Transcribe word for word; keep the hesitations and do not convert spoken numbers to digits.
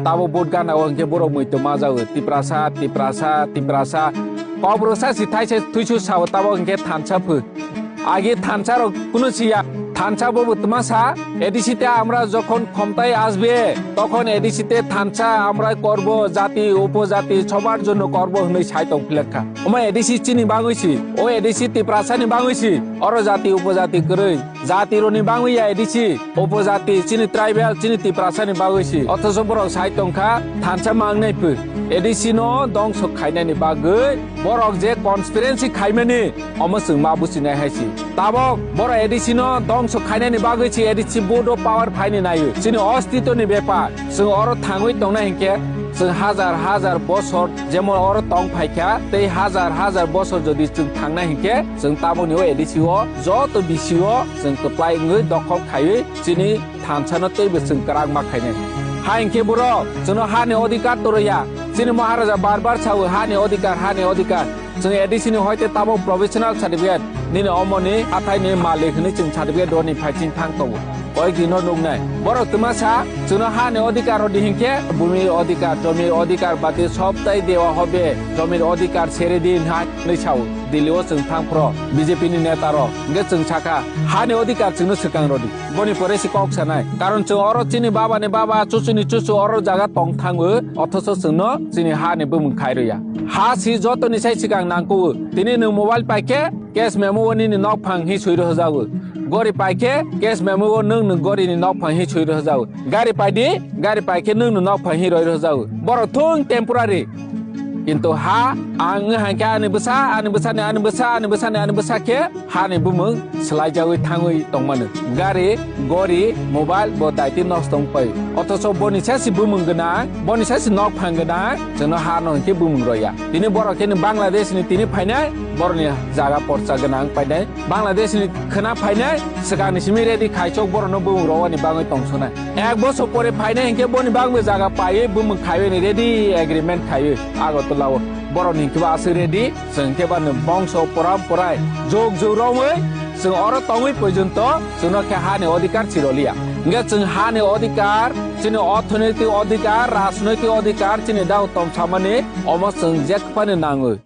Tabo vote gana o hwnkhe borok muitu ma jago. Tiprasa, Tiprasa, Tiprasa. Kokborok sa si thaisa thuisu sao tabo hwnkhe thansa phu. Agi thansa rok kunu siya. Thansa bo butma sa. A D C te আমরা যখন ক্ষমতায় আসবে, তখন A D C te thansa আমরা করব, জাতি, উপজাতি সবার জন্য করব hwnwi sai tong philakkha. Omo A D C chini bagwi si. O A D C Tiprasa ni bagwi si. Oro jati, upojati kwrwi. Jati roni bagwi ya A D C, upojati, chini tribal, chini Tiprasa ni bagwi si. Othoso borok sai tongkha, thansa mangnai phu. A D C no dongso khainani bagwi borok je conspiracy khaimani, omo chwng ma buchinai hai si. Tabok borok A D C no dongso khainani bagwi si A D C board o power phaini naio. Chini ostitoni bepar. Chwng oro thangwi tongnai hinkhe, chwng hazar hazar bosor jemon oro tong phaikha, tei hazar hazar bosor jodi chwng thangnai hinkhe, chwng taboni o A D C o joto bisi o chwng kwplai wngwi dokhol khaiwi chini thansa no teibo chwng kwrak ma khainai. Ha hinkhe borok chwngno hani odhikar toroya. Chini Maharaja bar bar sao, "Hani odhikar, hani odhikar." Chwng A D C ni hoite tabok professional certificate, nini omoni hathai ni malik hwnwi chwng certificate roni phaiching thang tongo. Koi dino nuknai. Borok twma sa, chwngno hani odhikar rodi hinkhe, bhumi odhikar, jomi odhikar bati sobtai dewa hobe, jomir odhikar sere din hai hwnwi sao. Delhi o chwng thang phro B J P ni neta rok. Hinkhe chwng sakha, hani odhikar chwngno swkang rodi. Boni pore se kok sanai. Karon chwng oro chini baba ni baba, chuchu ni chuchu oro jaga tong thango, othoso chwngno chini ha ni bumung khai rwya. Ha si joto ni sai swkang nangkuk. Tini nwng mobile pai khe, cash memo o nini nok phang hi sui rwjago. Gori pai khe, cash memo o nwng nwng gori ni nok phang hi sui rwjago. Gari pai di, gari pai khe nwng nwng nok phang hi roi rwjago. Borok thung temporary. Kintu ha, ang wng hai khe ani bwsa, ani bwsani, ani bwsa, ani bwsani, ani bwsa khe, hani bumung swlaijagwi thangwi tongmano. Gari, gori, mobile bo daiti nosto wngpai. Othoso boni sasi bumung gwnang, boni sasi nok phang gwnang, chwngno hano hinkhe bumung roya. Tini borok khe ni Bangladesh ni tini phainai, borokni jaga porsa gwnang painai. Bangladesh ni khwna phainai, swkangni simi ready khaisok borokno bumung rowani bagwi tongsonai. Ek bosor pore phainai hinkhe boni bagwi jaga paiwi bumung khaiwi ni ready agreement khaiwi Agartala o. Borokni hinkhe bo aswk ready. Chwng khe bani bongso poram porai jog jog romwi chwng oro tongwi porjonto chwngno khe hani odhikar chiroliya. Hinkhe chwng hani odhikar, chini orthonoitik odhikar, rajnoitik odhikar, chini dao tom samani omo chwng jekphani nangwi.